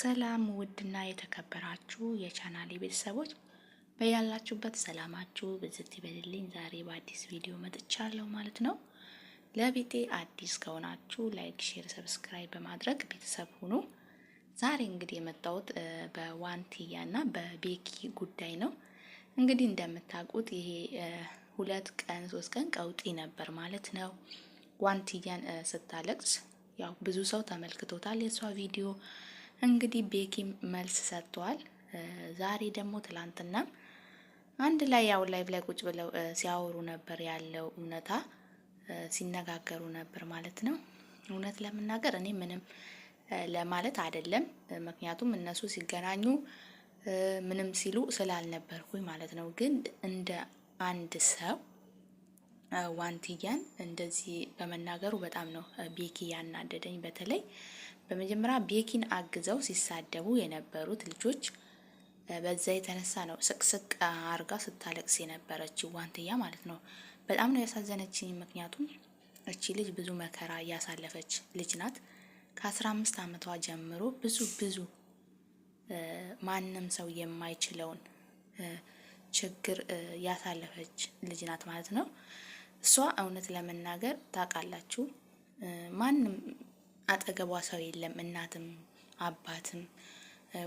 ሰላም ውድና የተከበራችሁ የቻናሌ ቤተሰቦች በያላችሁበት ሰላማችሁ ብዝት ይበልልኝ። ዛሬ በአዲስ ቪዲዮ መጥቻለሁ ማለት ነው። ለቤቴ አዲስ ከሆናችሁ like፣ share፣ subscribe በማድረግ ቤተሰብ ሁኑ። ዛሬ እንግዲህ የመጣሁት በዋንቲያ እና በቤኪ ጉዳይ ነው። እንግዲህ እንደምታውቁት ይሄ 2 ቀን 3 ቀን ቀውጢ ነበር ማለት ነው። ዋንቲያን ስታለቅስ ያው ብዙ ሰው ተመልክቶታል የእሷ ቪዲዮ። እንግዲህ ቤኪ መልስ ሰጥተዋል። ዛሬ ደግሞ ትላንትና አንድ ላይ ያው live ላይ ቁጭ ብለው ሲያወሩ ነበር፣ ያለው እውነታ ሲነጋገሩ ነበር ማለት ነው። እውነት ለመናገር እኔ ምንም ለማለት አይደለም፣ ምክንያቱም እነሱ ሲገናኙ ምንም ሲሉ ስላልነበርኩኝ ማለት ነው። ግን እንደ አንድ ሰው ዋንትያን እንደዚህ በመናገሩ በጣም ነው ቤኪ ያናደደኝ። በተለይ በመጀመሪያ ቤኪን አግዘው ሲሳደቡ የነበሩት ልጆች በዛ የተነሳ ነው ስቅስቅ አርጋ ስታለቅስ የነበረች ዋንትያ ማለት ነው። በጣም ነው ያሳዘነችኝ። ምክንያቱም እቺ ልጅ ብዙ መከራ እያሳለፈች ልጅ ናት። ከ15 ዓመቷ ጀምሮ ብዙ ብዙ ማንም ሰው የማይችለውን ችግር ያሳለፈች ልጅ ናት ማለት ነው። እሷ እውነት ለመናገር ታውቃላችሁ፣ ማንም አጠገቧ ሰው የለም። እናትም አባትም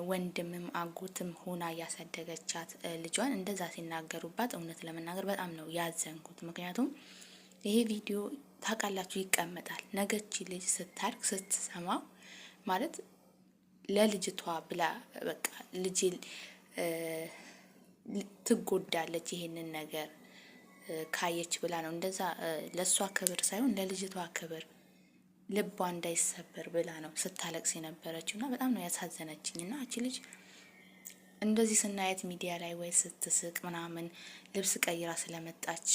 ወንድምም አጎትም ሆና እያሳደገቻት ልጇን እንደዛ ሲናገሩባት እውነት ለመናገር በጣም ነው ያዘንኩት። ምክንያቱም ይሄ ቪዲዮ ታውቃላችሁ ይቀመጣል። ነገች ልጅ ስታድግ ስትሰማው ማለት ለልጅቷ ብላ በቃ ልጅ ትጎዳለች ይሄንን ነገር ካየች ብላ ነው እንደዛ። ለእሷ ክብር ሳይሆን ለልጅቷ ክብር ልቧ እንዳይሰበር ብላ ነው ስታለቅስ የነበረችው እና በጣም ነው ያሳዘነችኝ። እና እቺ ልጅ እንደዚህ ስናየት ሚዲያ ላይ ወይ ስትስቅ ምናምን ልብስ ቀይራ ስለመጣች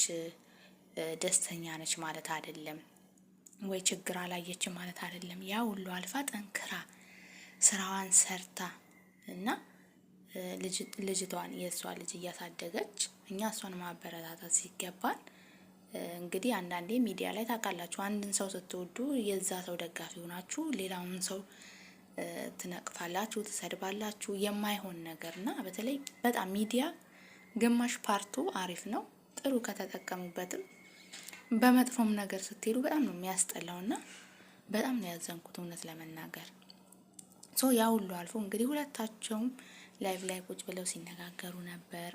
ደስተኛ ነች ማለት አይደለም፣ ወይ ችግር አላየችም ማለት አይደለም። ያ ሁሉ አልፋ ጠንክራ ስራዋን ሰርታ እና ልጅቷን የእሷ ልጅ እያሳደገች እኛ እሷን ማበረታታት ሲገባን፣ እንግዲህ አንዳንዴ ሚዲያ ላይ ታውቃላችሁ፣ አንድን ሰው ስትወዱ የዛ ሰው ደጋፊ ሆናችሁ ሌላውን ሰው ትነቅፋላችሁ፣ ትሰድባላችሁ። የማይሆን ነገር እና በተለይ በጣም ሚዲያ ግማሽ part ኡ አሪፍ ነው፣ ጥሩ ከተጠቀሙበትም፣ በመጥፎም ነገር ስትሄዱ በጣም ነው የሚያስጠላው እና በጣም ነው ያዘንኩት እውነት ለመናገር። So ያ ሁሉ አልፎ እንግዲህ ሁለታቸውም live ላይ ቁጭ ብለው ሲነጋገሩ ነበር።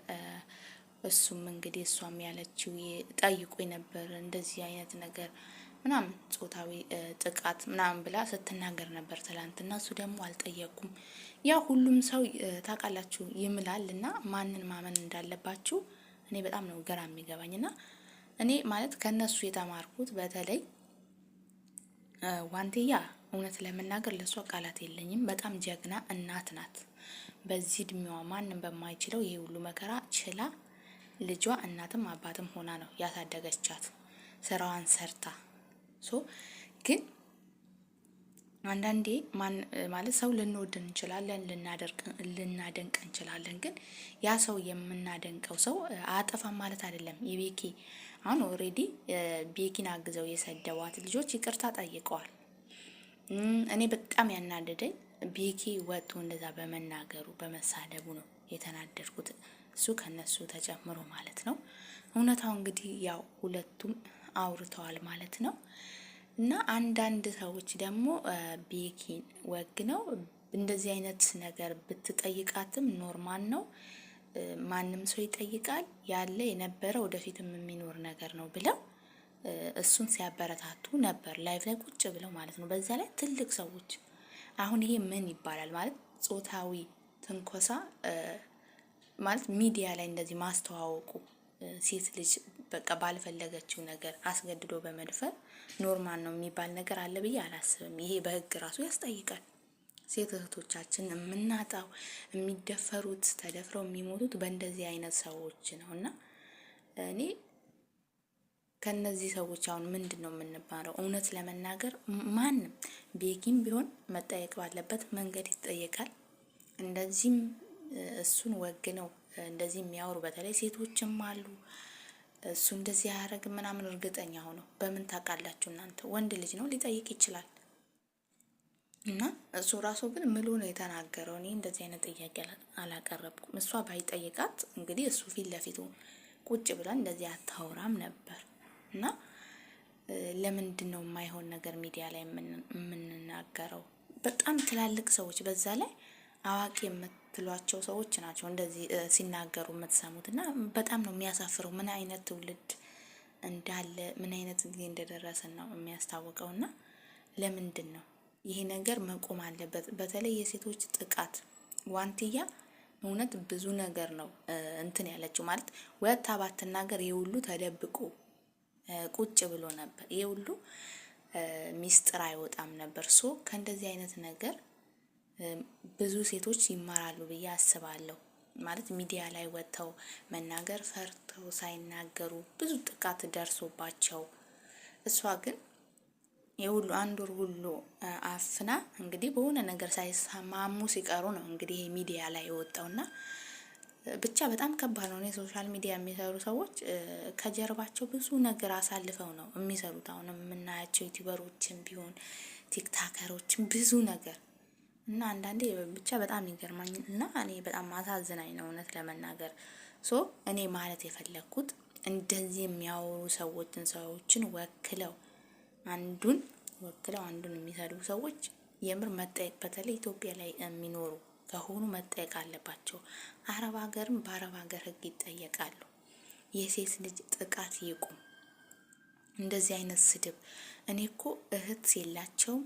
እሱም እንግዲህ እሷም ያለችው ጠይቆ ነበር እንደዚህ አይነት ነገር ምናምን ጾታዊ ጥቃት ምናምን ብላ ስትናገር ነበር ትላንትና። እሱ ደግሞ አልጠየቁም። ያ ሁሉም ሰው ታውቃላችሁ ይምላል እና ማንን ማመን እንዳለባችሁ እኔ በጣም ነው ግራ የሚገባኝ። እና እኔ ማለት ከነሱ የተማርኩት በተለይ ዋንትያ እውነት ለመናገር ለእሷ ቃላት የለኝም። በጣም ጀግና እናት ናት። በዚህ እድሜዋ ማንም በማይችለው ይሄ ሁሉ መከራ ችላ ልጇ እናትም አባትም ሆና ነው ያሳደገቻት ስራዋን ሰርታ። So ግን አንዳንዴ ማለት ሰው ልንወድ እንችላለን፣ ልናደንቅ እንችላለን። ግን ያ ሰው የምናደንቀው ሰው አጠፋም ማለት አይደለም። የቤኪ አሁን already ቤኪን አግዘው የሰደቧት ልጆች ይቅርታ ጠይቀዋል። እኔ በጣም ያናደደኝ ቤኪ ወጥቶ እንደዛ በመናገሩ በመሳደቡ ነው የተናደድኩት። እሱ ከነሱ ተጨምሮ ማለት ነው። እውነታው እንግዲህ ያው ሁለቱም አውርተዋል ማለት ነው። እና አንዳንድ ሰዎች ደግሞ ቤኪን ወግ ነው እንደዚህ አይነት ነገር ብትጠይቃትም normal ነው፣ ማንም ሰው ይጠይቃል፣ ያለ የነበረ ወደፊትም የሚኖር ነገር ነው ብለው እሱን ሲያበረታቱ ነበር፣ live ላይ ቁጭ ብለው ማለት ነው። በዛ ላይ ትልቅ ሰዎች። አሁን ይሄ ምን ይባላል? ማለት ጾታዊ ትንኮሳ ማለት ሚዲያ ላይ እንደዚህ ማስተዋወቁ፣ ሴት ልጅ በቃ ባልፈለገችው ነገር አስገድዶ በመድፈር normal ነው የሚባል ነገር አለ ብዬ አላስብም። ይሄ በህግ ራሱ ያስጠይቃል። ሴት እህቶቻችን የምናጣው፣ የሚደፈሩት፣ ተደፍረው የሚሞቱት በእንደዚህ አይነት ሰዎች ነው። እና እኔ ከነዚህ ሰዎች አሁን ምንድን ነው የምንባለው? እውነት ለመናገር ማንም ቤኪም ቢሆን መጠየቅ ባለበት መንገድ ይጠየቃል። እንደዚህም እሱን ወግ ነው እንደዚህ የሚያወሩ በተለይ ሴቶችም አሉ። እሱ እንደዚህ ያደረግ ምናምን እርግጠኛ ሆነው በምን ታውቃላችሁ እናንተ? ወንድ ልጅ ነው ሊጠይቅ ይችላል። እና እሱ ራሱ ግን ምሎ ነው የተናገረው። እኔ እንደዚህ አይነት ጥያቄ አላቀረብኩም። እሷ ባይጠይቃት እንግዲህ እሱ ፊት ለፊቱ ቁጭ ብለን እንደዚህ አታወራም ነበር። እና ለምንድን ነው የማይሆን ነገር ሚዲያ ላይ የምንናገረው? በጣም ትላልቅ ሰዎች በዛ ላይ አዋቂ የምትሏቸው ሰዎች ናቸው እንደዚህ ሲናገሩ የምትሰሙት። እና በጣም ነው የሚያሳፍረው። ምን አይነት ትውልድ እንዳለ ምን አይነት ጊዜ እንደደረሰን ነው የሚያስታውቀው። እና ለምንድን ነው ይሄ ነገር መቆም አለበት። በተለይ የሴቶች ጥቃት ዋንትያ እውነት ብዙ ነገር ነው እንትን ያለችው ማለት ወታ ባትናገር የሁሉ ተደብቆ ቁጭ ብሎ ነበር። ይሄ ሁሉ ሚስጥር አይወጣም ነበር። so ከእንደዚህ አይነት ነገር ብዙ ሴቶች ይማራሉ ብዬ አስባለሁ። ማለት ሚዲያ ላይ ወጥተው መናገር ፈርተው ሳይናገሩ ብዙ ጥቃት ደርሶባቸው፣ እሷ ግን የሁሉ አንድ ወር ሁሉ አፍና እንግዲህ በሆነ ነገር ሳይስማሙ ሲቀሩ ነው እንግዲህ ይሄ ሚዲያ ላይ የወጣውና ብቻ በጣም ከባድ ነው። እኔ social media የሚሰሩ ሰዎች ከጀርባቸው ብዙ ነገር አሳልፈው ነው የሚሰሩት። አሁን የምናያቸው YouTuber ኦችም ቢሆን TikToker ኦችም ብዙ ነገር እና አንዳንዴ ብቻ በጣም ይገርማኝ እና እኔ በጣም አሳዝናኝ ነው እውነት ለመናገር። so እኔ ማለት የፈለግኩት እንደዚህ የሚያወሩ ሰዎችን ሰዎችን ወክለው አንዱን ወክለው አንዱን የሚሰድቡ ሰዎች የምር መጠየቅ በተለይ ኢትዮጵያ ላይ የሚኖሩ ከሆኑ መጠየቅ አለባቸው። አረብ ሀገርም በአረብ ሀገር ሕግ ይጠየቃሉ። የሴት ልጅ ጥቃት ይቁም። እንደዚህ አይነት ስድብ እኔ እኮ እህት የላቸውም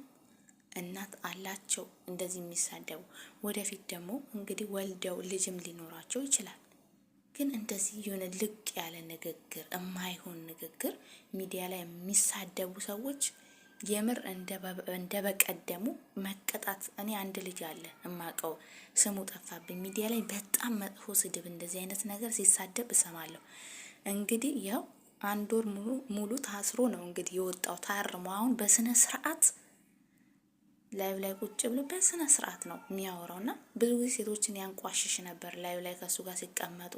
እናት አላቸው እንደዚህ የሚሳደቡ ወደፊት ደግሞ እንግዲህ ወልደው ልጅም ሊኖራቸው ይችላል። ግን እንደዚህ የሆነ ልቅ ያለ ንግግር፣ የማይሆን ንግግር ሚዲያ ላይ የሚሳደቡ ሰዎች የምር እንደ በቀደሙ መቀጣት። እኔ አንድ ልጅ አለ እማቀው ስሙ ጠፋብኝ። ሚዲያ ላይ በጣም መጥፎ ስድብ እንደዚህ አይነት ነገር ሲሳደብ እሰማለሁ። እንግዲህ ያው አንድ ወር ሙሉ ታስሮ ነው እንግዲህ የወጣው ታርሞ፣ አሁን በስነ ስርዓት ላይቭ ላይ ቁጭ ብሎ በስነ ስርዓት ነው የሚያወራው። እና ብዙ ጊዜ ሴቶችን ያንቋሽሽ ነበር ላይቭ ላይ ከእሱ ጋር ሲቀመጡ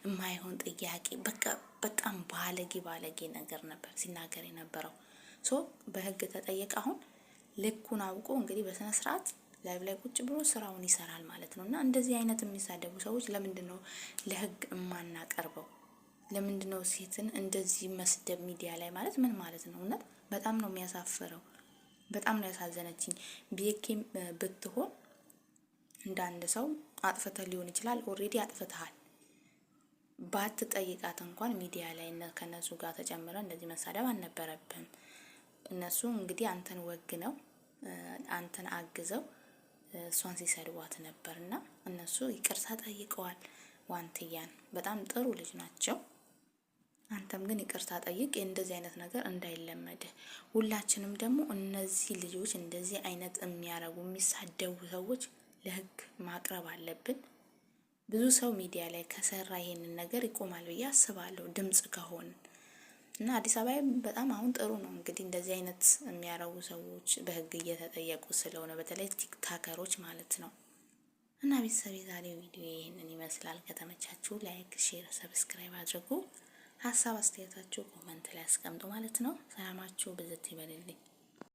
የማይሆን ጥያቄ በቃ በጣም ባለጌ ባለጌ ነገር ነበር ሲናገር የነበረው። so በህግ ተጠየቀ። አሁን ልኩን አውቆ እንግዲህ በስነ ስርዓት ላይቭ ላይ ቁጭ ብሎ ስራውን ይሰራል ማለት ነው። እና እንደዚህ አይነት የሚሳደቡ ሰዎች ለምንድን ነው ለህግ የማናቀርበው? ለምንድን ነው ሴትን እንደዚህ መስደብ ሚዲያ ላይ ማለት ምን ማለት ነው? እውነት በጣም ነው የሚያሳፍረው። በጣም ነው ያሳዘነችኝ። ቤኪም ብትሆን እንደ አንድ ሰው አጥፍተህ ሊሆን ይችላል። already አጥፍተሃል። ባትጠይቃት እንኳን ሚዲያ ላይ ከነሱ ጋር ተጨምረ እንደዚህ መሳደብ አልነበረብህም። እነሱ እንግዲህ አንተን ወግነው አንተን አግዘው እሷን ሲሰድቧት ነበር እና እነሱ ይቅርታ ጠይቀዋል። ዋንትያን በጣም ጥሩ ልጅ ናቸው። አንተም ግን ይቅርታ ጠይቅ፣ እንደዚህ አይነት ነገር እንዳይለመድህ። ሁላችንም ደግሞ እነዚህ ልጆች እንደዚህ አይነት የሚያረጉ የሚሳደቡ ሰዎች ለህግ ማቅረብ አለብን። ብዙ ሰው ሚዲያ ላይ ከሰራ ይሄንን ነገር ይቆማል ብዬ አስባለሁ፣ ድምጽ ከሆን እና አዲስ አበባ በጣም አሁን ጥሩ ነው እንግዲህ እንደዚህ አይነት የሚያረጉ ሰዎች በህግ እየተጠየቁ ስለሆነ በተለይ TikToker ኦች ማለት ነው። እና ቤተሰብ የዛሬው ቪዲዮ ይህንን ይመስላል። ከተመቻችሁ like፣ share፣ subscribe አድርጉ። ሀሳብ አስተያየታችሁ comment ላይ አስቀምጡ ማለት ነው። ሰላማችሁ ብዝት ይበልልኝ።